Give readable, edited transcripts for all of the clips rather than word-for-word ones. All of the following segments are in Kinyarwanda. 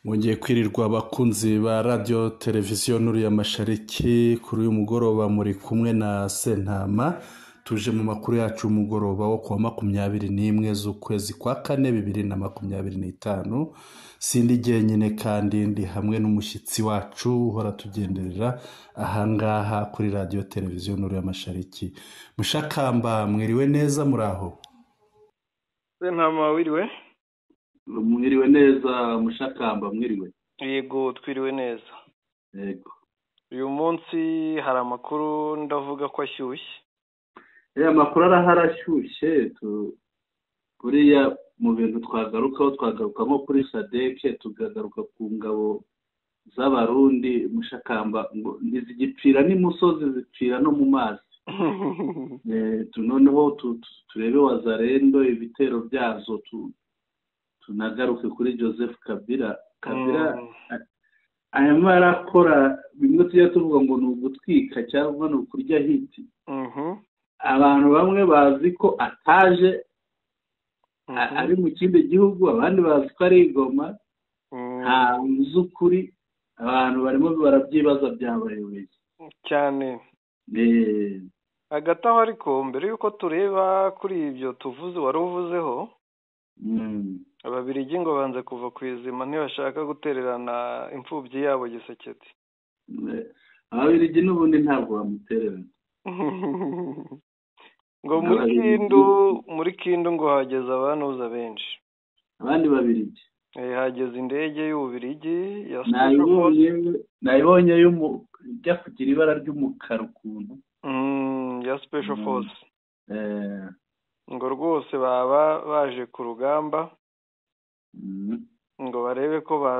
Mwongeye kwirirwa abakunzi ba radiyo televiziyo Nuru ya Mashariki. Kuri uyu mugoroba muri kumwe na Sentama. Tuje mu makuru yacu y'umugoroba wo kuwa 21 z'ukwezi kwa kane 2025. Sindi jyenyine kandi ndi hamwe n'umushyitsi wacu uhora tugenderera ahangaha kuri radiyo televiziyo Nuru ya Mashariki. Mushakamba, mwiriwe neza? Muraho? Sentama, wiriwe? Mwiriwe neza Mushakamba, mwiriwe? Yego, twiriwe neza. Yego. Uyu munsi hari amakuru ndavuga ko ashyushye. Amakuru arahari ashyushye. Buriya mu bintu twagarukaho, twagaruka nko kuri SADC, tukagaruka ku ngabo z'Abarundi. Mushakamba, ngo ntizigipfira n'imusozi, zipfira no mu mazi. Noneho turebe Wazalendo, ibitero byazo, tunagaruke kuri Joseph Kabila. Kabila arimo arakora bimwe tujya tuvuga ngo ni ugutwika cyangwa ni ukurya hit. Abantu bamwe bazi ko ataje, ari mu kindi gihugu, abandi bazi ko ari i Goma. Ntawe uzi ukuri, abantu barimo barabyibaza, byabayobeye. Cyane. Hagati aho ariko, mbere y'uko tureba kuri ibyo tuvuze wari uvuzeho, Ababiligi ngo banze kuva ku izima, ntibashaka gutererana imfubyi yabo Gisekedi. Ababiligi n'ubundi ntabwo bamutererana. Ngo muri Kindu, muri Kindu ngo hageze abantuza benshi. Abandi Babirigi. Hageze indege y'Ububirigi ya Nayibonye ijya kugira ibara ry'umukara ukuntu. Ya Special Force. Ngo rwose baba baje ku rugamba ngo barebe ko ba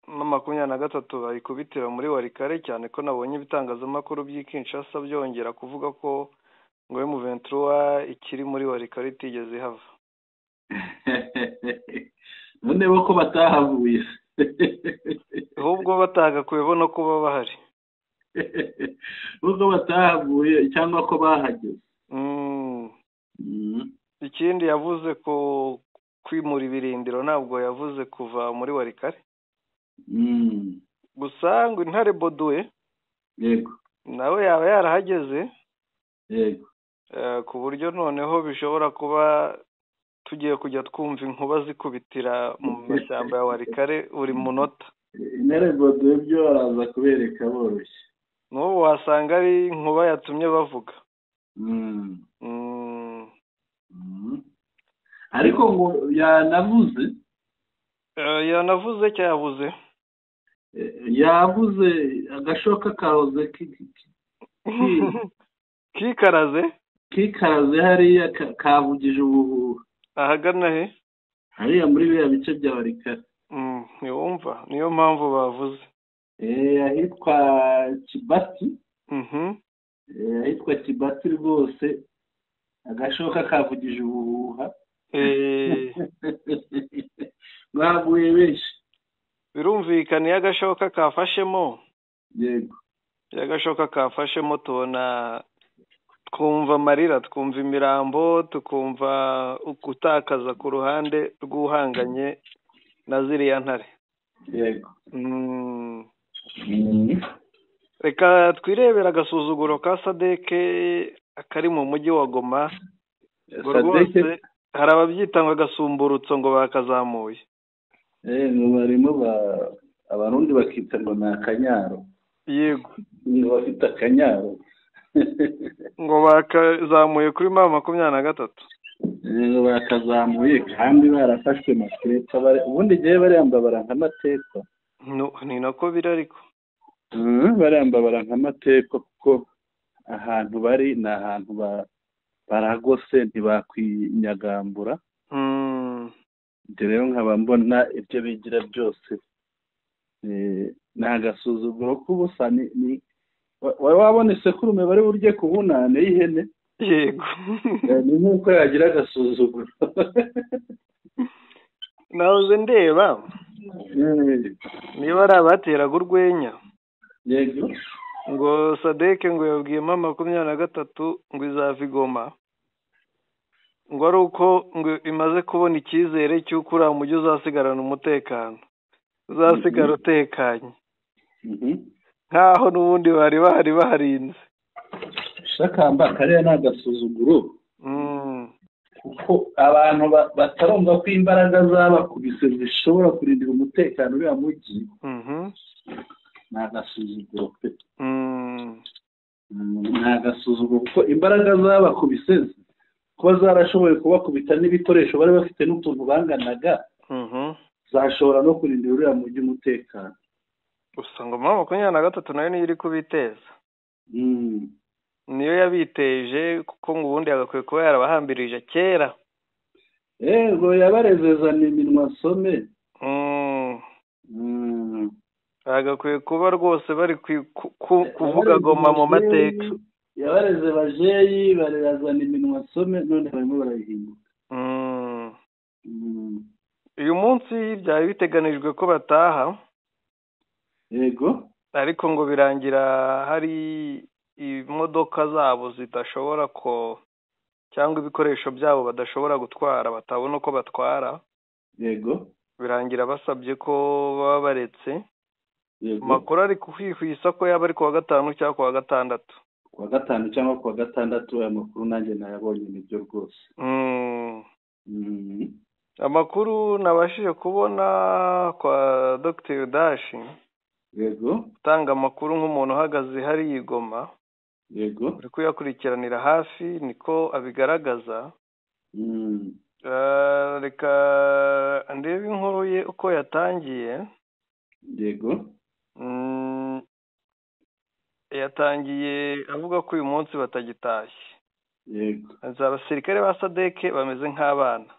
23 bayikubitira muri Walikale, cyane ko nabonye ibitangazamakuru by'i Kinshasa byongera kuvuga ko ngo M23 ikiri muri Walikale, itigeze ihava. None bo ko batahavuye? Ahubwo batagakwiye bo no kuba bahari. Ubwo batahavuye cyangwa ko bahageze. Ikindi, yavuze ko kwimura ibirindiro, ntabwo yavuze kuva muri Walikale. Gusa ngo Intare Boduwe nawe yaba yarahageze, ku buryo noneho bishobora kuba tugiye kujya twumva inkuba zikubitira mu mashyamba ya Walikale buri munota. Intare Boduwe byo araza kubereka boroshye. N'ubu wasanga ari inkuba yatumye bavuga. Ariko ngo yanavuze. Yanavuze cyo yavuze. Yavuze agashoka kahoze kikaraze. Kikaraze hariya, kavugije ubuhuha. Ahagana he? Hariya muri biriya bice bya Walikale. Ntiwumva, niyo mpamvu bavuze. Ahitwa Kibati. Ahitwa Kibati rwose agashoka kavugije ubuhuha, baguye benshi. Birumvikana, iyo agashoka kafashemo, iyo agashoka kafashemo tubona, twumva amarira, twumva imirambo, tukumva gutakaza ku ruhande rw'uhanganye na ziriya ntare. Reka twirebera agasuzuguro ka SADC kari mu mujyi wa Goma. Ngo rwose hari ababyita ngo agasumburutso, ngo bakazamuye. Ngo barimo Abarundi bakita ngo ni akanyaro. Ngo bafite akanyaro. Ngo bakazamuye kuri M23. Ngo bakazamuye kandi barafashwe mateka. Ubundi igihe bariyambabara nk'amateka. Ni nako biri ariko. Bariyambabara nk'amateka, kuko ahantu bari ni ahantu baragose, ntibakwinyagambura. Ibyo rero nkaba mbona ibyo bigira byose ni agasuzuguro k'ubusa. Ni wari wabona isekurume bari burye ku bunane y'ihene? Yego. Ni nk'uko yagira agasuzuguro. Nahoze ndeba niba ari abateraga urwenya. Ngo SADC ngo yabwiye M23 ngo izava i Goma, ngo ari uko ngo imaze kubona icyizere cy'uko uriya mujyi uzasigarana umutekano. Uzasigara utekanye nkaho n'ubundi bari bahari baharinze. Shakamba kariya ni agasuzuguro, kuko abantu batarumva ko imbaraga zabakubise zishobora kurindira umutekano uriya mujyi. Ni agasuzuguro pe, ni agasuzuguro, kuko imbaraga zabakubise kuba zarashoboye kubakubita n'ibikoresho bari bafite n'utuntu banganaga, zashobora no kurindira uriya mujyi umutekano. Gusa ngo M23 nayo niyo iri kubiteza, niyo yabiteje, kuko ngo ubundi yagakwiye kuba yarabahambirije kera. Yego, yabarezezana iminwa some. Bagakwiye kuba rwose bari kuvuga Goma mu mateka. Yabareze bajeyi barezana iminwa some, none barimo barayihinduka. Uyu munsi byari biteganijwe ko bataha. Yego. Ariko ngo birangira hari imodoka zabo zidashobora ko, cyangwa ibikoresho byabo badashobora gutwara, batabona uko batwara. Yego. Birangira basabye ko baba baretse. Amakuru ari kuhwihwisa ko yaba ari kuwa gatanu cyangwa kuwa gatandatu. Kuwa gatanu cyangwa kuwa gatandatu, aya makuru nanjye nayabonye, nibyo rwose. Amakuru nabashije kubona kwa Dr. Dashi. Yego. Utanga amakuru nk'umuntu uhagaze hari Goma. Yego. Uri kuyakurikiranira hafi, niko abigaragaza. Reka ndebe inkuru ye uko yatangiye. Yego. Yatangiye avuga ko uyu munsi batagitashye. Yego. Abasirikare ba SADC bameze nk'abana.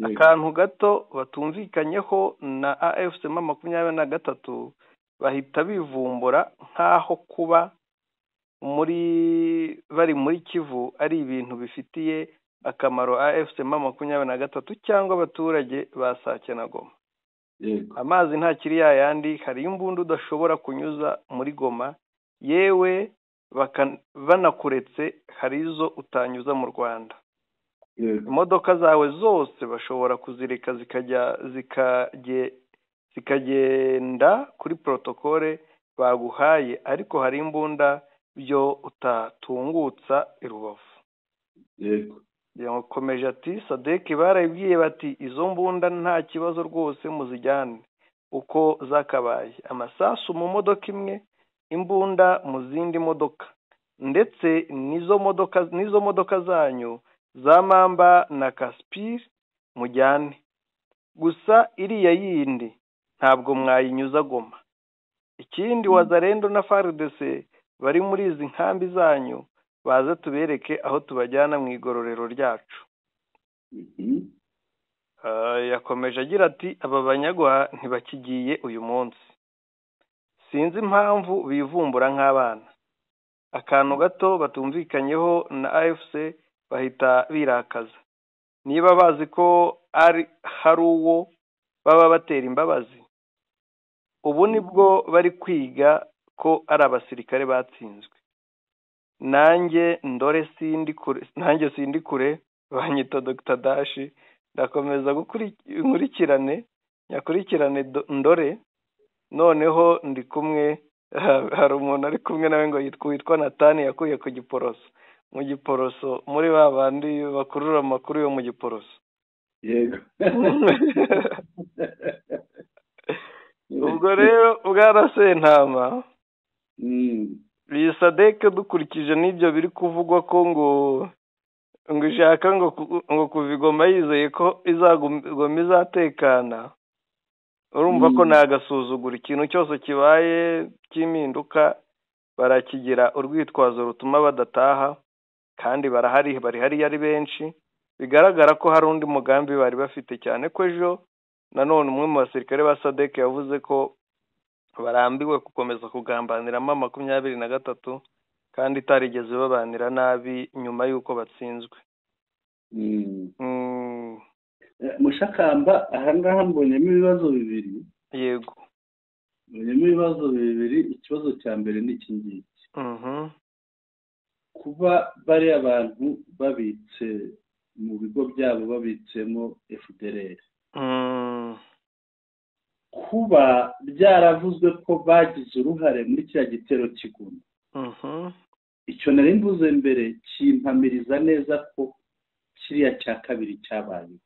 Akantu gato batumvikanyeho na AFC M23 bahita bivumbura nkaho kuba muri bari muri Kivu ari ibintu bifitiye akamaro AFC M23 cyangwa abaturage ba Sake na Goma. Amazi ntakiri yayandi, hari imbunda udashobora kunyuza muri Goma, yewe banakuretse hari izo utanyuza mu Rwanda. Imodoka zawe zose bashobora kuzireka zikagenda kuri protokole baguhaye, ariko hari imbunda byo utatungutsa i Rubavu. Yego. Yakomeje ati SADC barabwiye bati izo mbunda nta kibazo rwose muzijyane uko zakabaye, amasasu mu modoka imwe, imbunda mu zindi modoka, ndetse n'izo modoka zanyu za Mamba na Kaspir mujyane, gusa iriya yindi ntabwo mwayinyuza Goma. Ikindi Wazalendo na FARDC bari muri izi nkambi zanyu baze tubereke aho tubajyana mu igororero ryacu. Yakomeje agira ati aba banyagwa ntibakigiye uyu munsi, sinzi impamvu bivumbura nk'abana. Akantu gato batumvikanyeho na AFC bahita birakaza. Niba bazi ko ari hari uwo baba batera imbabazi, ubu nibwo bari kwiga ko ari abasirikare batsinzwe. Nanjye ndore sindi kure, nanjye sindi kure, banyita Dr. Dashi, ndakomeza nkurikirane nyakurikirane ndore. Noneho ndi kumwe, hari umuntu ari kumwe nawe ngo witwa Natani yakuye ku Giporoso, mu Giporoso muri ba bandi bakurura amakuru yo mu Giporoso. Yego. Ubwo rero bwana Sentama, iyi SADC dukurikije n'ibyo biri kuvugwa ko ngo ishaka ngo kuva i Goma yizeye ko izagoma izatekana, urumva ko nagasuzugura ikintu cyose kibaye cy'impinduka barakigira urwitwazo rutuma badataha, kandi barahari, bari hariya ari benshi. Bigaragara ko hari undi mugambi bari bafite, cyane ko ejo nanone umwe mu basirikare ba SADC yavuze ko barambiwe gukomeza kugambaniramo 23 kandi itarigeze babanira nabi nyuma y'uko batsinzwe. Mushakamba, ahangaha mbonyemo ibibazo bibiri. Yego. Mbonyemo ibibazo bibiri. Ikibazo cya mbere ni iki ngiki. Kuba bari abantu babitse mu bigo byabo babitsemo FDLR, Kuba byaravuzwe ko bagize uruhare muri kiriya gitero cy'Igoma, icyo nari mvuze mbere kimpamiriza neza ko kiriya cya kabiri cyabaye.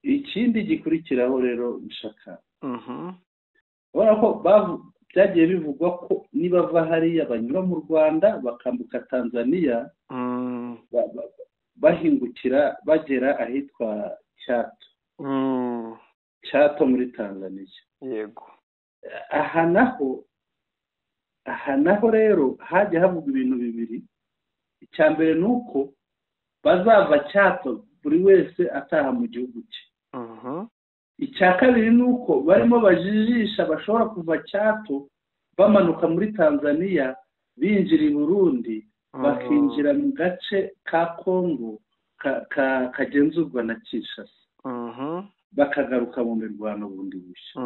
Ikindi gikurikiraho rero nshaka, ubona ko byagiye bivugwa ko nibava hariya banyura mu Rwanda bakambuka Tanzania, bahingukira bagera ahitwa Cyato. Cyato muri Tanzania. Yego. Aha naho rero hajya havugwa ibintu bibiri. Icya mbere ni uko bazava Cyato buri wese ataha mu gihugu cye. Icya kabiri ni uko barimo bajijisha bashobora kuva Cyato bamanuka muri Tanzania binjira i Burundi, bakinjira mu gace ka Kongo kagenzurwa na Kinshasa, bakagaruka mu mirwano bundi bushya.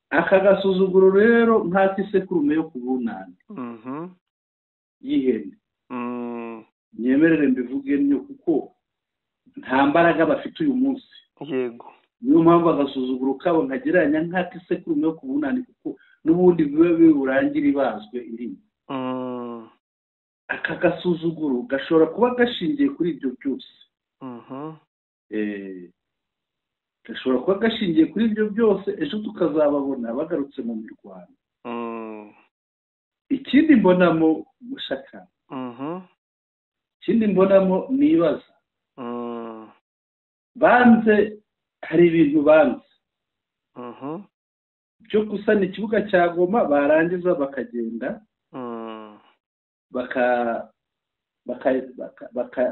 Aka gasuzuguro rero nk'ak'isekurume yo ku bunani y'ihene, nyemerere mbivuge ntyo kuko nta mbaraga bafite uyu munsi. Yego. Niyo mpamvu agasuzuguro kabo nkagereranya nk'ak'isekurume yo ku bunani, kuko n'ubundi biba biburangira ibazwe irimo. Aka gasuzuguro gashobora kuba gashingiye kuri ibyo byose. Gashobora kuba gashingiye kuri ibyo byose, ejo tukazababona bagarutse mu mirwano. Ikindi mbonamo mushaka, ikindi mbonamo nibaza, banze hari ibintu banze byo gusana ikibuga cya Goma, barangiza bakagenda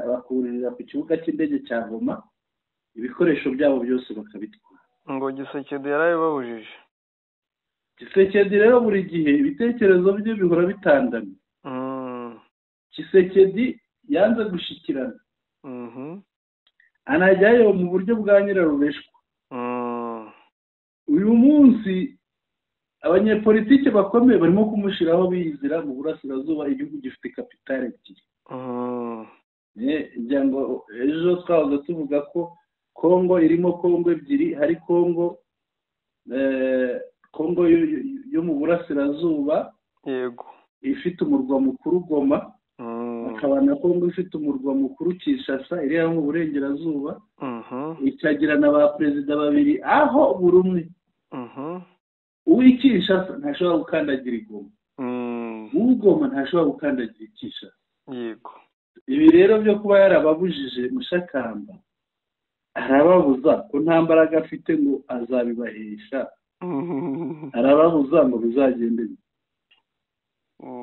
bakurira ku kibuga cy'indege cya Goma ibikoresho byabo byose bakabitwara. Ngo Gisekedi yarabibabujije. Gisekedi rero buri gihe ibitekerezo bye bihora bitandamye. Gisekedi yanze gushikirana, anajyayo mu buryo bwa nyirarureshwa. Uyu munsi abanyepolitike bakomeye barimo kumushiraho biyizira mu burasirazuba, igihugu gifite kapitale ebyiri. Ngira ngo ejo twahoze tuvuga ko Kongo irimo Kongo ebyiri, hari Kongo Kongo yo mu burasirazuba, yego, ifite umurwa mukuru Goma, akaba na Kongo ifite umurwa mukuru Kinshasa iri mu burengerazuba, ikagira na ba perezida babiri, aho buri umwe uw'Kinshasa ntashobora gukandagira Goma, uw'Goma ntashobora gukandagira Kinshasa. Yego. Ibi rero byo kuba yarababujije Mushakamba, arababuza ko nta mbaraga afite ngo azabibahesha, arababuza ngo bizagende.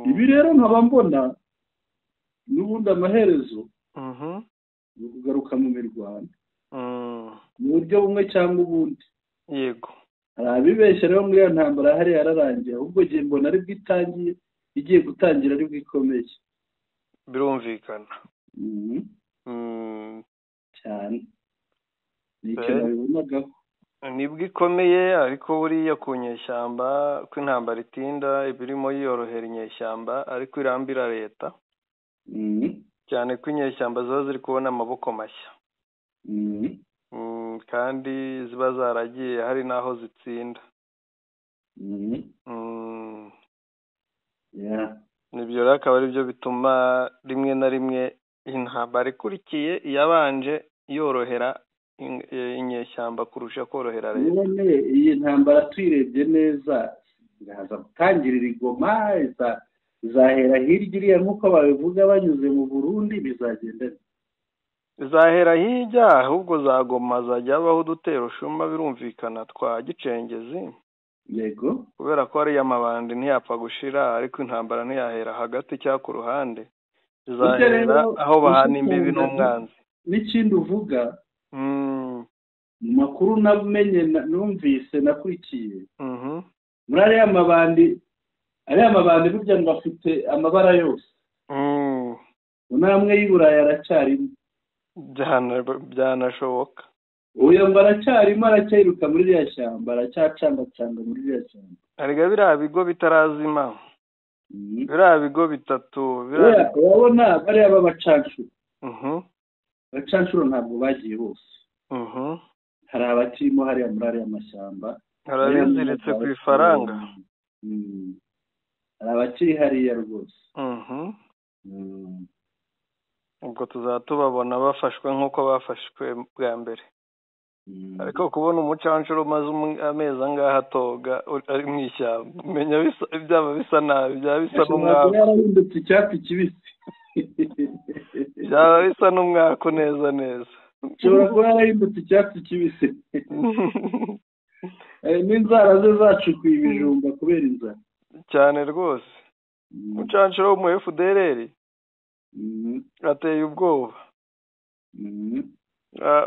Ibi rero nkaba mbona n'ubundi amaherezo ni ukugaruka mu mirwano mu buryo bumwe cyangwa ubundi. Yego. Hari abibeshya rero muri iyo ntambara hariya yararangiye, ahubwo ngiye mbona aribwo itangiye, igiye gutangira aribwo ikomeye. Birumvikana cyane, nicyo nabibonagaho. Nibwo ikomeye, ariko buriya ku nyeshyamba ko intambara itinda ibirimo yorohera inyeshyamba, ariko irambira leta, cyane ko inyeshyamba ziba ziri kubona amaboko mashya, kandi ziba zaragiye hari n'aho zitsinda. Nibyo rero akaba aribyo bituma rimwe na rimwe intambara ikurikiye iyabanje yorohera inyeshyamba kurusha korohera leta. None iyi ntambara tuyirebye neza iraza gutangirira i Goma, izahera hirya iriya nk'uko babivuga banyuze mu Burundi, bizagenda izahera hirya, ahubwo za Goma zajya habaho udutero shuma birumvikana twa gicengezi. Yego. Kubera ko ariya mabandi ntiyapfa gushira, ariko intambara ntiyahera hagati cyangwa ku ruhande, izahera aho bahana imbibi n'umwanzi. N'ikindi uvuga mu makuru namenye numvise nakurikiye, muri ariya mabandi, ariya mabandi burya ngo afite amabara yose, namwe y'i Burayi aracyarimo. Byanashoboka. Uyu ngo aracyarimo, aracyiruka muri ririya shyamba, aracyacangacanga muri ririya shyamba. Erega biriya bigo bitarazima, biriya bigo bitatu, urabona bariya b'abacanshuro, abacanshuro ntabwo bagiye bose, Hari abakirimo hariya muri ariya mashyamba, hari abiziritse ku ifaranga. Hari abakiri hariya rwose. Ubwo tuzaba tubabona bafashwe nk'uko bafashwe bwa mbere. Ariko kubona umucancuro umaze amezi angahe atoga ari mu ishyamba, umenya byaba bisa nabi, byaba bisa n'umwaku. Yarahindutse icyatsi kibisi. Byaba bisa n'umwaku neza neza. Ushobora kuba yarahindutse icyatsi kibisi. N'inzara ze zacukuye ibijumba kubera inzara. Cyane rwose. Umucancuro wo mu FDLR ateye ubwoba.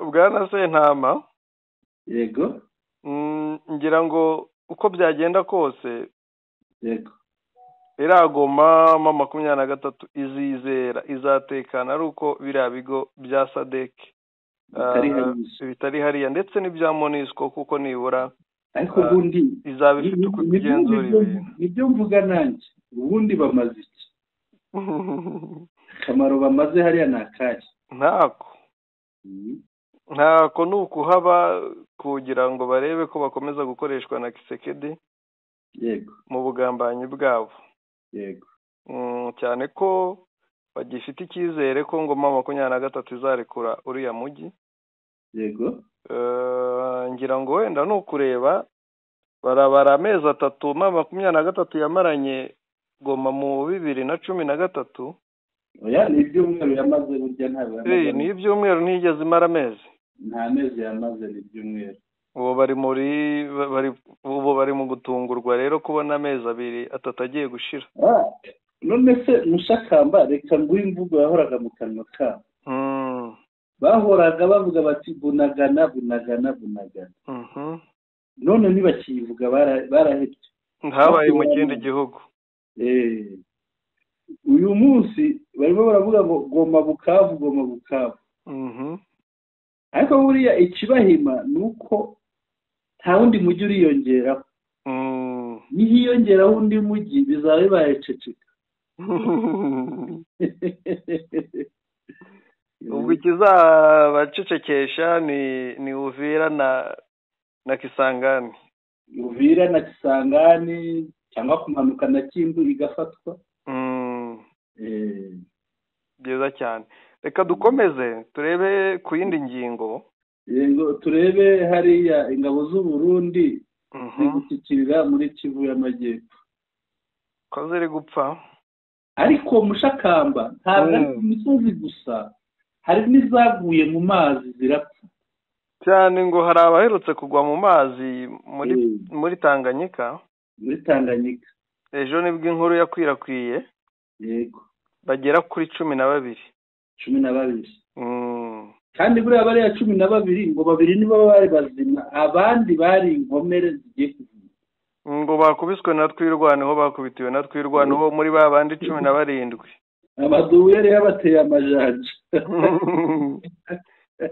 Bwana Sentama. Yego. Ngira ngo uko byagenda kose, yego, iragoma M23 izizera izatekana ari uko biriya bigo bya SADC bitari hariya ndetse n'ibya MONUSCO, kuko nibura ariko ubundi izaba ifite uko igenzura ibintu. Nibyo mvuga nanjye, ubundi bamaze iki? Akamaro bamaze hariya ni akahe? Ntako. Ntako ni ukuhaba kugira ngo barebe ko bakomeza gukoreshwa na Kisekedi. Yego. Mu bugambanyi bwabo. Yego. Cyane ko bagifite icyizere ko ngo M23 izarekura uriya mujyi. Yego. Ngira ngo wenda ni ukureba barabara amezi 3 M23 yamaranye Goma mu 2013. Oya, ni ibyumweru yamaze burya, ntabwo yamaze. Ni ibyumweru, ntiyigeze imara amezi. Nta mezi yamaze, ni ibyumweru. Ubu bari muri ubu bari mu gutungurwa rero kubona amezi 2 3 agiye gushira. None se Mushakamba, reka nguhe imvugo yahoraga mu kanwa kabo. Bahoraga bavuga bati bunagana bunagana bunagana. None ntibakiyivuga, barahebye. Ntabaye mu kindi gihugu. Uyu munsi barimo baravuga ngo Goma Bukavu, Goma Bukavu. Ariko buriya ikibahima ni uko nta wundi mujyi uriyongeraho. Nihiyongeraho undi mujyi bizaba bibaye ceceka. Ubwo ikizabacecekesha ni Uvira na Kisangani. Uvira na Kisangani cyangwa kumanuka na Kindu igafatwa. Byiza cyane. Reka dukomeze turebe ku yindi ngingo. Yego, turebe hariya ingabo z'u Burundi zigushyikirira muri Kivu y'Amajyepfo. Ko ziri gupfa. Ariko Mushakamba ntabwo ari ku misozi gusa, hari n'izaguye mu mazi zirapfa. Cyane ngo hari abaherutse kugwa mu mazi muri Tanganyika. Muri Tanganyika. Ejo nibwo inkuru yakwirakwiye. Yego. Bagera kuri 12. 12. Kandi buriya bariya 12 ngo babiri nibo bari bazima, abandi bari inkomere zigiye kuvura. Ngo bakubiswe na Twirwaneho, bakubitiwe na Twirwaneho muri ba bandi 17. Amadubu yari yabateye amajanja.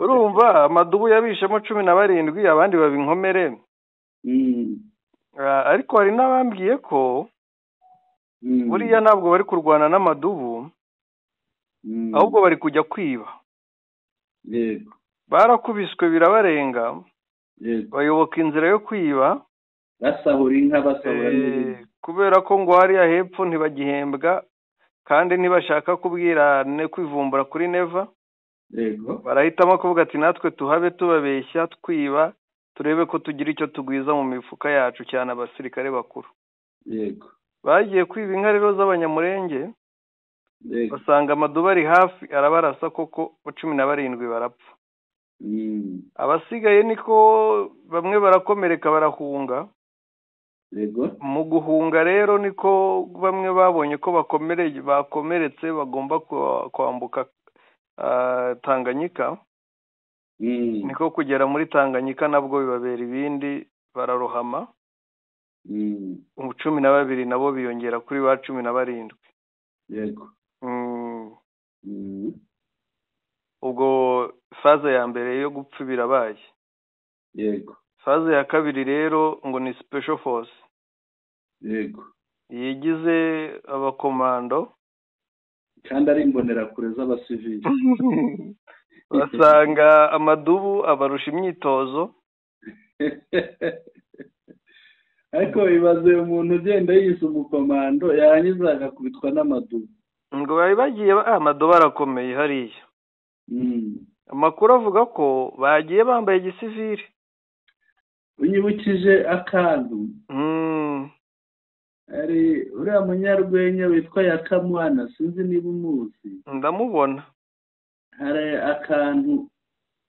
Urumva amadubu yabishemo 17, abandi baba inkomere. Ariko hari n'abambwiye ko buriya ntabwo bari kurwana n'amadubu, ahubwo bari kujya kwiba. Yego. Barakubiswe birabarenga. Yego. Bayoboka inzira yo kwiba, basahura inka, basahura n'ibindi. Kubera ko ngo hariya hepfo ntibagihembwa kandi ntibashaka kubwira ne kwivumbura kuri Neva. Yego. Barahitamo kuvuga ati natwe tuhabe tubabeshya twiba, turebe ko tugira icyo tugwiza mu mifuka yacu, cyane abasirikare bakuru. Yego. Bagiye kwiba inka rero z'abanyamurenge. Basanga amadubu ari hafi arabarasa koko, 17 barapfa. Abasigaye niko bamwe barakomereka barahunga. Yego. Mu guhunga rero niko bamwe babonye ko bakomeretse bagomba kwambuka Tanganyika. Niko kugera muri Tanganyika nabwo bibabera ibindi, bararohama. 12 nabo biyongera kuri ba 17. Yego. Ubwo faze ya mbere yo gupfa birabaye. Yego. Faze ya kabiri rero ngo ni special force. Yego. Yigize abakomando kandi ari imbonerakure z'abasivili. Basanga amadubu abarusha imyitozo. Ariko ibaze umuntu ugenda yise umukomando yarangiza agakubitwa n'amadubu. Ngo bari bagiye amadubu arakomeye hariya. Amakuru avuga ko bagiye bambaye igisivili. Unyibukije akantu. Ari uriya munyarwenya witwa Yakamwana, sinzi niba umuzi. Ndamubona. Hari akantu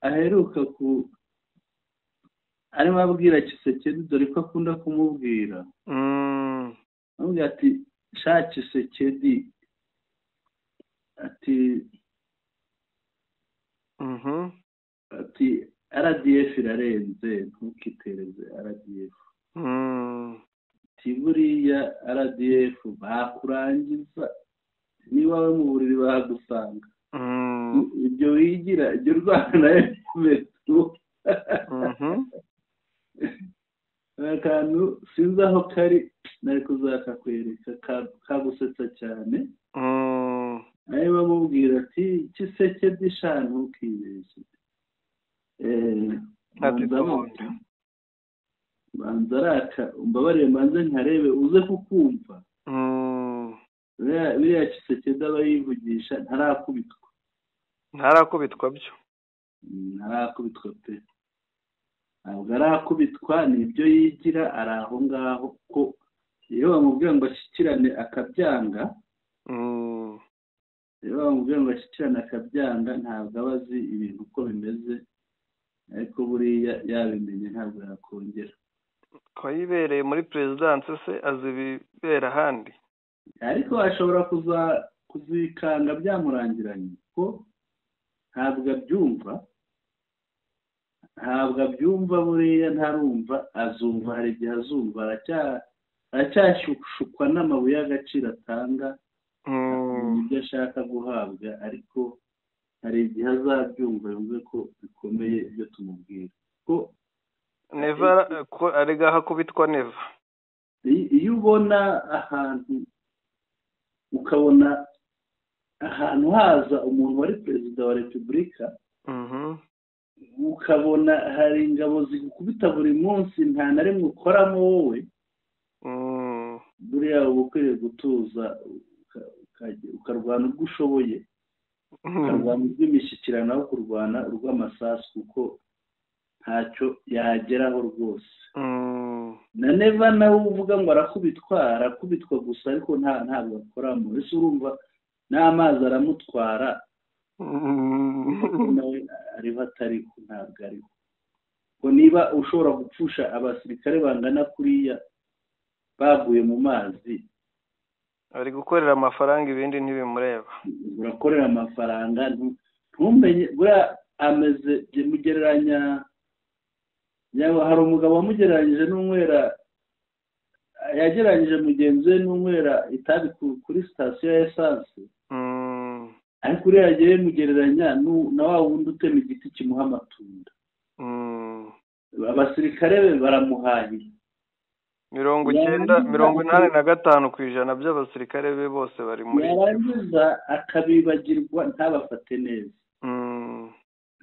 aheruka ku arimo abwira Tshisekedi, dore ko akunda kumubwira. Amubwira ati sha Tshisekedi, ati ati RDF irarenze, ntukitereze RDF. Ati buriya RDF bakurangiza niba we mu buriri bahagusanga. Ibyo wigira ibyo urwana na M23. Akantu sinzi aho kari, nari kuzakakwereka, kagusetsa cyane. Arimo amubwira ati Tshisekedi sha ntukibeshye. Banza araka, umbabarire mbanze nkarebe uze kukumva. Biriya Tshisekedi aba yivugisha ntarakubitwa. Ntarakubitwa byo. Ntarakubitwa pe. Ntabwo arakubitwa, nibyo yigira ari aho ngaho, ko iyo bamubwira ngo ashyikirane akabyanga, iyo bamubwira ngo ashyikirane akabyanga, ntabwo aba azi ibintu uko bimeze, ariko buriya yabimenye ntabwo yakongera. Ko yibereye muri perezidanse se azi ibibera ahandi? Ariko ashobora kuzikanga byamurangiranye, ko ntabwo abyumva. Ntabwo abyumva buriya ntarumva, azumva hari igihe azumva, aracyashushukwa n'amabuye y'agaciro atanga, ibyo ashaka guhabwa, ariko hari igihe azabyumva yumve ko bikomeye ibyo tumubwira. Ko Neva ko arega hakubitwa Neva. Iyo ubona ahantu ukabona ahantu haza umuntu wari perezida wa repubulika, ukabona hari ingabo zigukubita buri munsi nta na rimwe ukoramo wowe, buriya uba ukwiriye gutuza ukarwana ubwo ushoboye, ukarwana urw'imishyikirano aho kurwana urw'amasasu, kuko ntacyo yageraho rwose. Na Neva nawe uvuga ngo arakubitwa, arakubitwa gusa, ariko ntabwo akoramo. Ese urumva n'amazi aramutwara, nawe ariho atariho, ntabwo ariho. Ngo niba ushobora gupfusha abasirikare bangana kuriya baguye mu mazi, ari gukorera amafaranga ibindi ntibimureba. Urakorera amafaranga ntumenye, buriya ameze mugereranya, hari umugabo wamugereranyije n'unywera, yagereranyije mugenzi we n'unywera itabi kuri sitasiyo ya esanse, ariko uriya yagiye mugereranya na wa wundi utema igiti kimuha amatunda. Abasirikare be baramuhahira. 90, 85% by'abasirikare be bose bari muri. Yarangiza akabibagirwa ntabafate neza.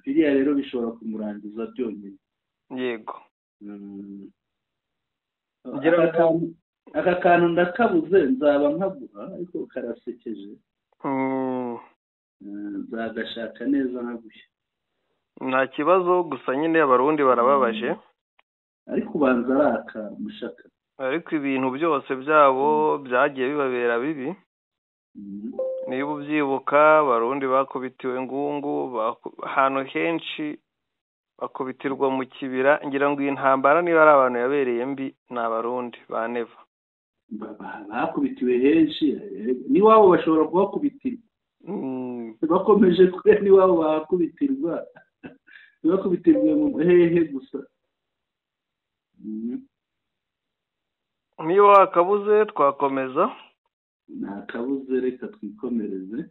Biriya rero bishobora kumurangiza byonyine. Yego. Aka kantu ndakabuze nzaba nkaguha, ariko karasekeje. Nzagashaka neza nkaguhe. Nta kibazo, gusa nyine abarundi barababaje. Ariko ubanza araka mushaka. Ariko ibintu byose byabo byagiye bibabera bibi. Niba ubyibuka, abarundi bakubitiwe ngungu ahantu henshi, bakubitirwa mu kibira. Ngira ngo iyi ntambara niba ari abantu yabereye mbi ni abarundi ba Neva. Bakubitiwe henshi, n'iwabo bashobora kuhakubitirwa. Bakomeje kure n'iwabo bahakubitirwa, ntibakubitirwe mu hehe gusa. Niba wakabuze twakomeza. Ntakabuze, reka twikomereze.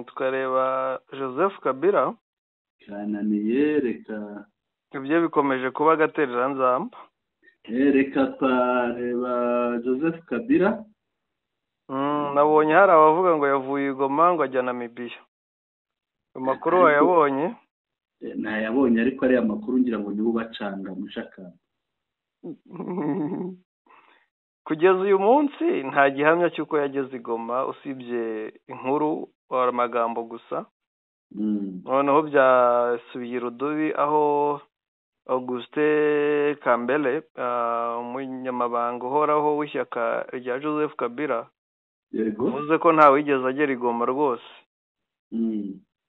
Tukareba Joseph Kabila. Kananiye, reka. Ibyo bikomeje kuba agatereranzamba. Reka twareba Joseph Kabila. Nabonye hari abavuga ngo yavuye i Goma ngo ajya Namibiya. Amakuru wayabonye? Ntayabonye, ariko ariya makuru ngira ngo nibo bacanga mushaka. Kugeza uyu munsi nta gihamya cy'uko yageze i Goma, usibye inkuru, amagambo gusa. Noneho byasubiye irudubi aho Auguste Kambere, umunyamabanga uhoraho w'ishyaka rya Joseph Kabila, avuze ko ntawigeze agera i Goma rwose.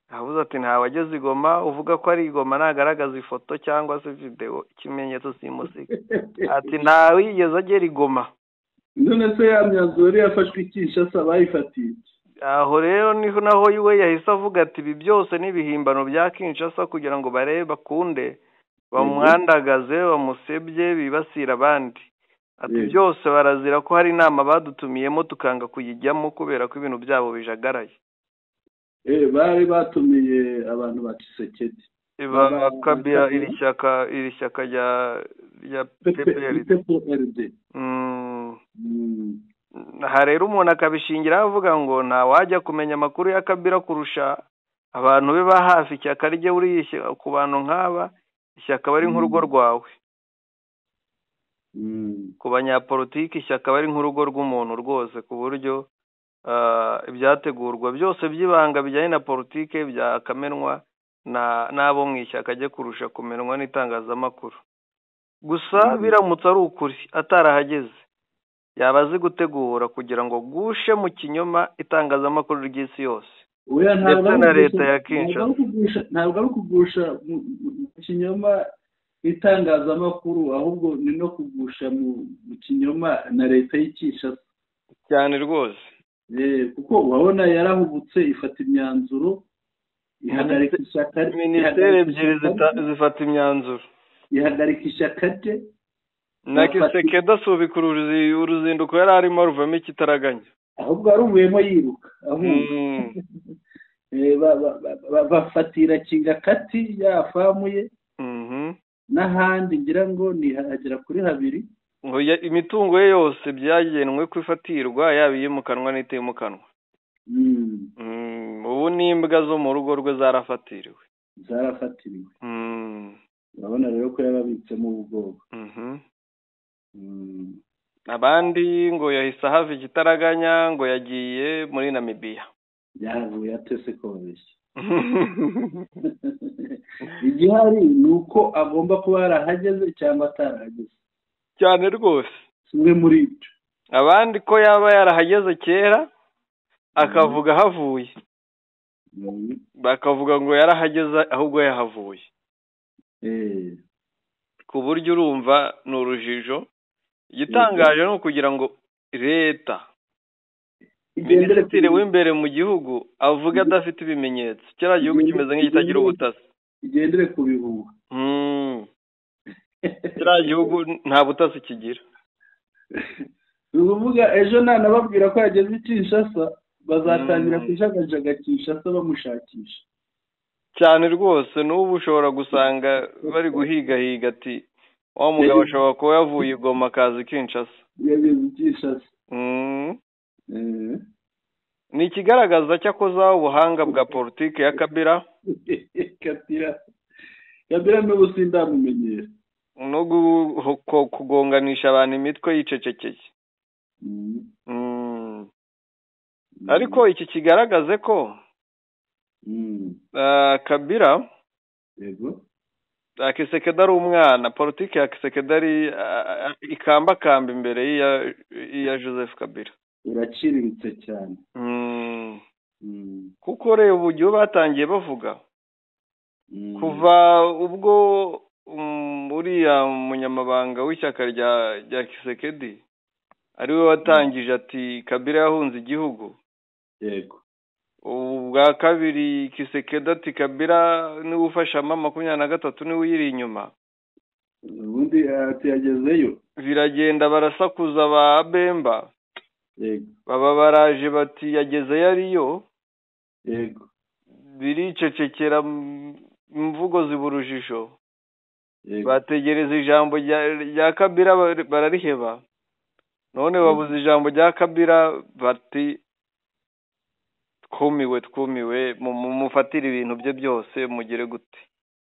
Avuze ati ntawageze i Goma, uvuga ko ari i Goma nagaragaza ifoto cyangwa se videwo, ikimenyetso simusiga. Ati ntawigeze agera i Goma. None se ya myanzuro yari yafashwe i Kinshasa bayifatiye? Aho rero niho naho we yahise avuga ati ibi byose ni ibihimbano bya Kinshasa kugira ngo barebe bakunde bamwandagaze, bamusebye, bibasira abandi. Ati byose barazira ko hari inama badutumiyemo tukanga kuyijyamo kubera ko ibintu byabo bijagaraye. Bari batumiye abantu ba Tshisekedi, Kabila, iri shyaka rya PPRD. Aha rero umuntu akabishingira avuga ngo ntawajya kumenya amakuru ya Kabila kurusha abantu be ba hafi. Ishyaka rye uriye ku bantu nk'aba, ishyaka bari nk'urugo rwawe. Ku banyapolitiki ishyaka bari nk'urugo rw'umuntu rwose, ku buryo ibyategurwa byose by'ibanga bijyanye na politike byakamenwa n'abo mu ishyaka ajye kurusha kumenwa n'itangazamakuru. Gusa biramutse ari ukuri atarahageze, yaba azi gutegura kugira ngo gushe mu kinyoma itangazamakuru ry'isi yose ndetse na leta ya Kinshasa. Ntabwo ari ukugusha mu kinyoma itangazamakuru, ahubwo ni no kugusha mu kinyoma na leta y'i Kinshasa cyane rwose. Kuko urabona yarahubutse ifata imyanzuro, ihagarika ishyaka, minisiteri ebyiri zifata imyanzuro, ihagarika ishyaka rye. Na Kisekedi asubika uruzinduko yari arimo ruvamo ikitaraganya, ahubwo yaruvuyemo yiruka. Bafatira Kingakati ya famu ye n'ahandi, ngira ngo nihagera kuri habiri. Imitungo ye yose byagenwe ko ifatirwa, yaba iyimukanwa n'itimukanwa. Ubu n'imbwa zo mu rugo rwe zarafatiriwe. Urabona rero ko yababitsemo ubwoba. Abandi ngo yahise ahava ikitaraganya, ngo yagiye muri Namibiya. Yahavuye atese ko babeshya. Igihari ni uko agomba kuba yarahageze cyangwa atarahageze cyane rwose, kimwe muri ibyo. Abandi ko yaba yarahageze kera akavuga ahavuye, bakavuga ngo yarahageze ahubwo yahavuye. Ku buryo urumva ni urujijo. Igitangaje ni ukugira ngo leta, minisitiri w'imbere mu gihugu avuga adafite ibimenyetso. Kiriya gihugu kimeze nk'igitagira ubutasi, igendere ku bihuha. Kiriya gihugu nta butasi kigira. Ni ukuvuga ejo nanababwira ko yageze i Kinshasa, bazatangira kujagajaga Kinshasa bamushakisha cyane rwose. N'ubu ushobora gusanga bari guhigahiga ati wa mugabo ashobora kuba yavuye i Goma akaza i Kinshasa. Yageze i Kinshasa. Ni ikigaragaza cyakoza ubuhanga bwa politiki ya Kabila. Kabila n'ubu sindamumenyera, no kugonganisha abantu imitwe yicecekeye. Ariko iki kigaragaze ko Kabila, yego, Kisekedi ari umwana. Politiki ya Kisekedi ari ikambakamba imbere ya Joseph Kabila, iraciriritse cyane. Kuko reba uburyo batangiye bavuga kuva ubwo uriya munyamabanga w'ishyaka rya Kisekedi ariwe watangije ati Kabila yahunze igihugu. Yego. Ubwa kabiri Kisekedi ati Kabila niwe ufasha mama 23 niwe uyiri inyuma. Ubundi ati yagezeyo. Biragenda barasakuza ba Bemba. Yego. Baba baraje bati yagezeyo ariyo. Yego. Biricecekera imvugo ziburujisho. Bategereza ijambo rya Kabila barariheba. None babuze ijambo rya Kabila bati twumiwe twumiwe, mufatire ibintu bye byose mugere gute.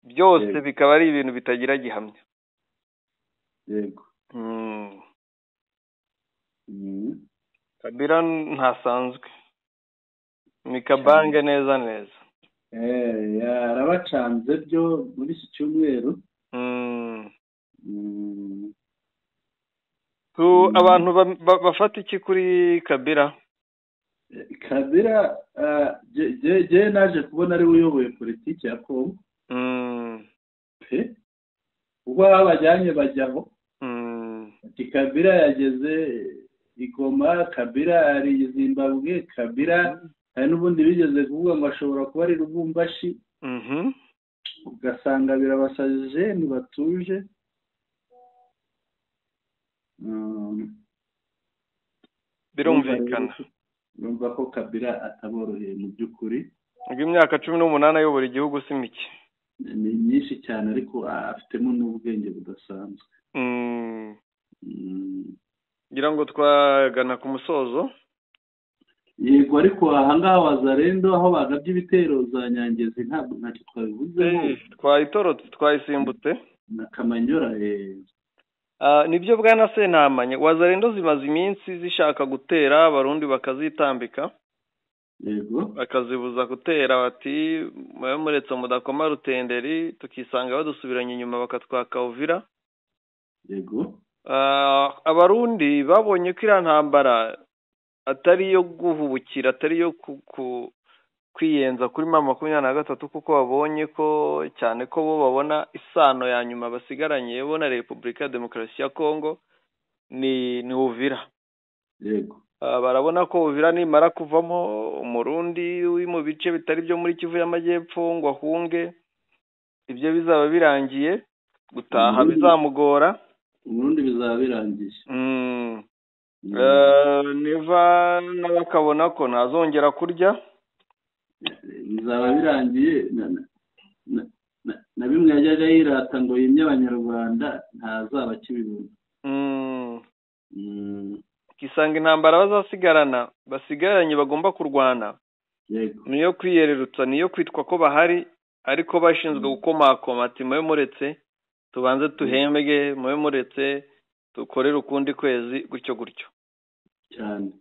Byose bikaba ari ibintu bitagira gihamya. Yego. Kabila ntasanzwe, ni kabange neza neza. Yarabacanze byo muri iki cyumweru. Abantu bafata iki kuri Kabila? Kabila je naje kubona ari uyoboye politiki ya Kongo. Pe ubwo abajyanye bajyaho. Ati Kabila yageze Igoma, Kabila ari Zimbabwe, Kabila hari n'ubundi bigeze kuvuga ngo ashobora kuba ari Lubumbashi. Ugasanga birabasajije ntibatuje. Birumvikana. Urumva ko Kabila ataboroheye mu by'ukuri. Imyaka 18 ayobora igihugu si mike. Ni myinshi cyane, ariko afitemo n'ubwenge budasanzwe. Ngira ngo twagana ku musozo. Yego, ariko ahangaha Wazalendo aho bagabye ibitero za Nyangezi ntabwo ntacyo twabivuzeho. Twayitorotse, twayisimbutse na Kamanyora. Nibyo bwana Sentamanye, Wazalendo zimaze iminsi zishaka gutera Abarundi bakazitambika. Yego. Bakazibuza gutera, bati mwe muretse mudakoma rutenderi, tukisanga badusubiranye inyuma bakatwaka Uvira. Yego. Abarundi babonye ko iriya ntambara atari yo guhubukira, atari yo kwiyenza kuri M23, kuko babonye ko cyane ko bo babona isano ya nyuma basigaranye bo na Repubulika ya Demokarasi ya Kongo ni Uvira. Yego. Barabona ko Uvira nimara kuvamo Umurundi uri mu bice bitari byo muri Kivu y'Amajyepfo ngo ahunge, ibyo bizaba birangiye, gutaha bizamugora. Umurundi bizaba birangiye. Niva n'abakabona ko ntazongera kurya, bizaba birangiye. Na bimwe yajyaga yirata ngo yimye Abanyarwanda ntazaba akibibona. Kisanga intambara bazasigarana, basigaranye bagomba kurwana. Yego. Niyo kwiyererutsa, niyo kwitwa ko bahari, ariko bashinzwe gukomakoma ati mwe muretse tubanze tuhembwe, mwe muretse dukorere ukundi kwezi, gutyo gutyo cyane.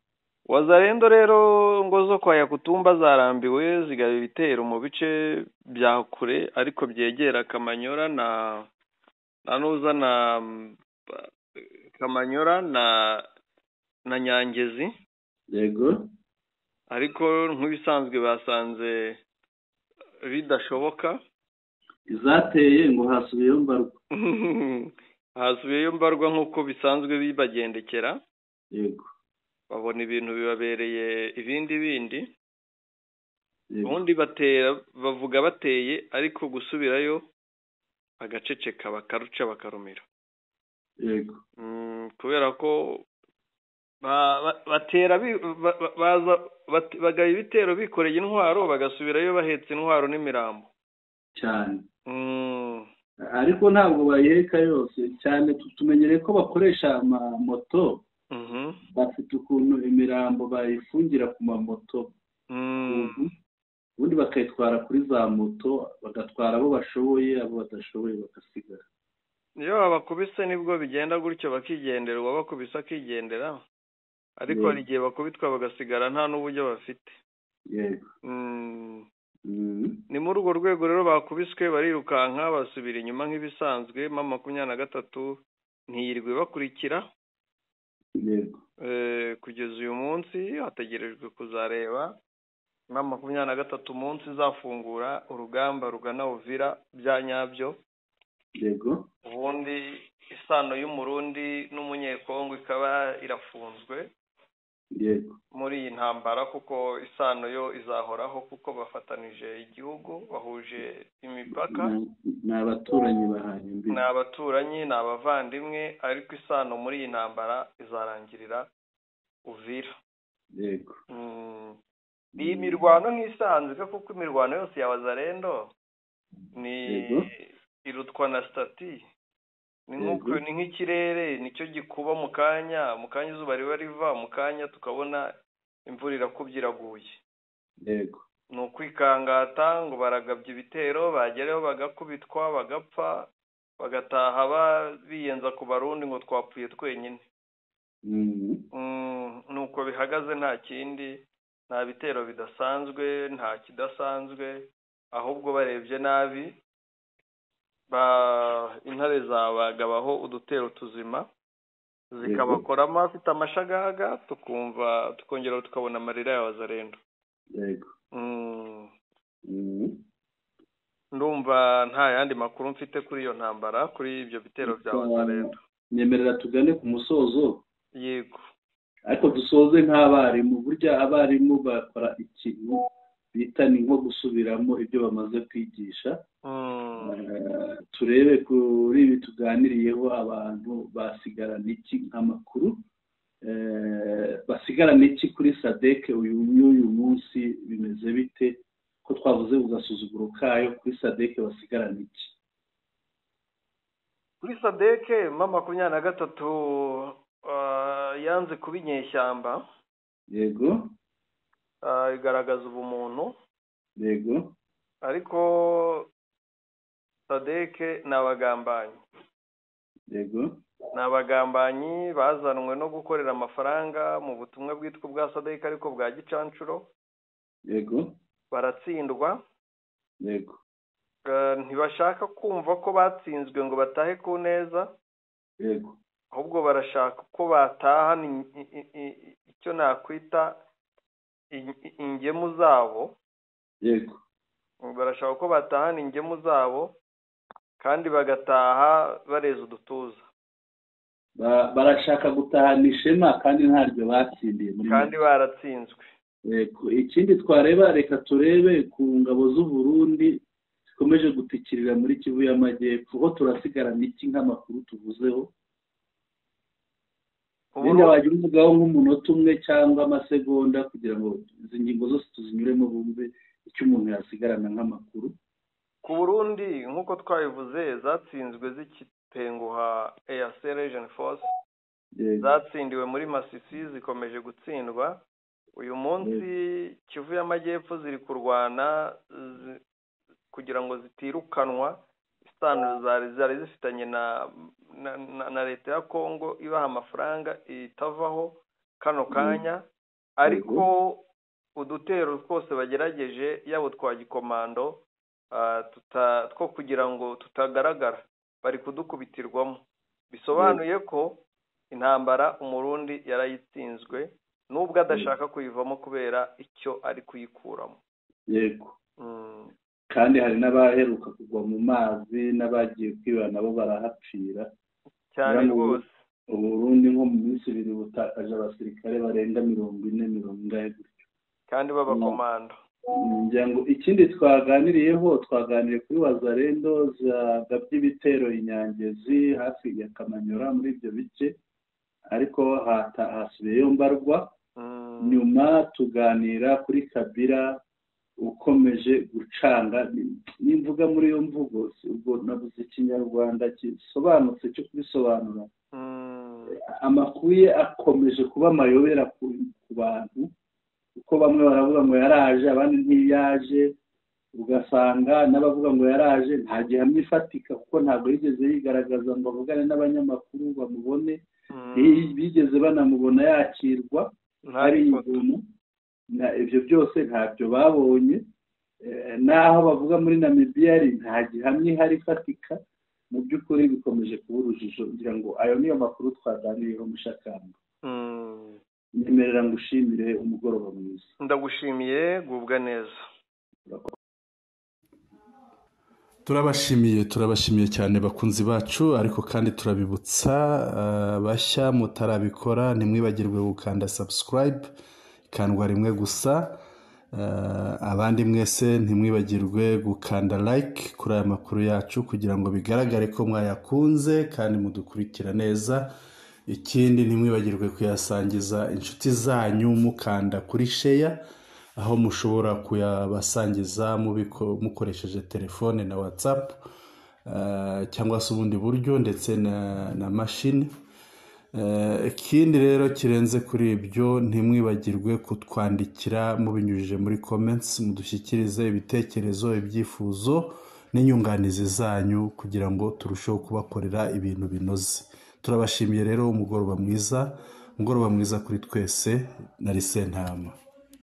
Wazalendo rero ngo zo kwa Yakutumba zarambiwe, zigaba ibitero mu bice bya kure ariko byegera Kamanyora na nuza na Kamanyora na Nyangezi. Yego. Ariko nk'ibisanzwe basanze bidashoboka. Izateye ngo hasubiyeyo mbarwa. Hasubiyeyo mbarwa nk'uko bisanzwe bibagendekera. Yego. Babona ibintu bibabereye ibindi bindi. Ubundi batera bavuga bateye, ariko gusubirayo agaceceka bakaruca bakarumira. Yego. Kubera ko batera baza bagaba ibitero bikoreye intwaro, bagasubirayo bahetse intwaro n'imirambo cyane. Ariko ntabwo bayiheka yose cyane, tumenyereye ko bakoresha amamoto. Bafite ukuntu imirambo bayifungira ku mamoto, ubundi bakayitwara kuri za moto, bagatwara abo bashoboye, abo badashoboye bagasigara. Iyo babakubise nibwo bigenda gutyo, bakigendera, uwabakubise akigendera, ariko hari igihe bakubitwa bagasigara nta n'uburyo bafite. Yego. Ni muri urwo rwego rero bakubiswe barirukanka basubira inyuma nk'ibisanzwe. M23 ntiyirwe bakurikira. Yego. Kugeza uyu munsi hategerejwe kuzareba M23 umunsi izafungura urugamba rugana Uvira bya nyabyo. Yego. Ubundi isano y'Umurundi n'Umunyekongo ikaba irafunzwe. Yego. Muri iyi ntambara, kuko isano yo izahoraho, kuko bafatanije igihugu, bahuje imipaka, ni abaturanyi bahanye imbibi, ni abaturanyi, ni abavandimwe, ariko isano muri iyi ntambara izarangirira Uvira. Yego. Ni imirwano nk'isanzwe, kuko imirwano yose ya Wazalendo ni irutwa na stati. Ni nk'ikirere nicyo gikuba mu kanya izuba riba riva, mu kanya tukabona imvura irakubye iraguye. Yego. Ni ukwikangata ngo baragabye ibitero, bagerayo bagakubitwa, bagapfa, bagataha biyenza ku Barundi ngo twapfuye twenyine. Nuko bihagaze, nta kindi, nta bitero bidasanzwe, nta kidasanzwe, ahubwo barebye nabi intare zabagabaho udutero tuzima zikabakoramo afite amashagaga, tukumva tukongera tukabona amarira ya Wazalendo. Yego. Ndumva nta yandi makuru mfite kuri iyo ntambara, kuri ibyo bitero bya Wazalendo. Nyemerera tugane ku musozo. Yego. Ariko dusoze nk'abarimu, burya abarimu bakora ikintu bita ni nko gusubiramo ibyo bamaze kwigisha. Turebe kuri ibi tuganiriyeho, abantu basigarana iki nk'amakuru, basigarana iki kuri SADC uyu munsi bimeze bite, ko twavuze ugasuzuguro kayo, kuri SADC basigarana iki? Kuri SADC M23 yanze kuba inyeshyamba. Yego. Igaragaza ubumuntu. Yego. Ariko SADC ni abagambanyi. Yego. Ni abagambanyi bazanwe no gukorera amafaranga mu butumwa bwitwa bwa SADC ariko bwa gicancuro. Yego. Baratsindwa. Yego. Ntibashaka kumva ko batsinzwe ngo batahe ku neza. Yego. Ahubwo barashaka ko bataha icyo nakwita ingemu zabo. Yego. Barashaka ko batahana ingemu zabo kandi bagataha bareza udutuza. Barashaka gutahana ishema kandi ntaryo batsindiye muri kandi baratsinzwe. Yego. Ikindi twareba, reka turebe ku ngabo z'u Burundi zikomeje gutikirira muri Kivu y'Amajyepfo, ho turasigarana iki nk'amakuru tuvuzeho? Wenda wagira umugabo nk'umunota umwe cyangwa amasegonda kugira ngo izi ngingo zose tuzinyuremo bumve icyo umuntu yasigarana nk'amakuru. Ku Burundi nk'uko twabivuze, zatsinzwe zikitenguha EAC Region Force, zatsindiwe muri Masisi, zikomeje gutsindwa. Uyu munsi Kivu y'Amajyepfo ziri kurwana kugira ngo zitirukanwa isano zari zifitanye na leta ya Kongo ibaha amafaranga itavaho kano kanya. Ariko udutero twose bagerageje yabo twa gikomando two kugira ngo tutagaragara bari kudukubitirwamo, bisobanuye ko intambara Umurundi yarayitsinzwe nubwo adashaka kuyivamo kubera icyo ari kuyikuramo. Yego. Kandi hari n'abaheruka kugwa mu mazi n'abagiye kwiba nabo barahapfira cyane rwose. Uburundi nko mu minsi ibiri butakaje abasirikare barenga 40 40 gutyo, kandi b'abakomando. Ngira ngo ikindi twaganiriyeho, twaganiriye kuri Wazalendo zagabye ibitero Inyangezi hafi ya Kamanyora muri ibyo bice, ariko hasubiyeyo mbarwa. Nyuma tuganira kuri Kabila ukomeje gucanga, nimvuga muri iyo mvugo ubwo nabuze ikinyarwanda gisobanutse cyo kubisobanura. Amakuru ye akomeje kuba amayobera ku bantu, kuko bamwe baravuga ngo yaraje, abandi ntiyaje, ugasanga n'abavuga ngo yaraje nta gihamya ifatika, kuko ntabwo yigeze yigaragaza ngo avugane n'abanyamakuru bamubone, bigeze banamubona yakirwa ari ibintu ibyo byose ntabyo babonye. Naho bavuga muri Namibia nta gihamya ihari ifatika. Mu by'ukuri bikomeje kuba urujijo. Ngira ngo ayo niyo makuru twaganiriyeho mushakamba. Nyemerera ngushimire, umugoroba mwiza. Ndagushimiye, gubwa neza. Turabashimiye cyane bakunzi bacu, ariko kandi turabibutsa bashya mutarabikora ntimwibagirwe gukanda subscribe, ikandwa rimwe gusa. Abandi mwese ntimwibagirwe gukanda like kuri aya makuru yacu kugira ngo bigaragare ko mwayakunze kandi mudukurikira neza. Ikindi ntimwibagirwe kuyasangiza inshuti zanyu mukanda kuri share, aho mushobora kuyabasangiza mukoresheje telefone na WhatsApp cyangwa se ubundi buryo, ndetse na mashini. Ikindi rero kirenze kuri ibyo, ntimwibagirwe kutwandikira mubinyujije muri comments, mudushyikirize ibitekerezo, ibyifuzo n'inyunganizi zanyu kugira ngo turusheho kubakorera ibintu binoze. Turabashimiye rero, umugoroba mwiza, umugoroba mwiza kuri twese. Na Sentama.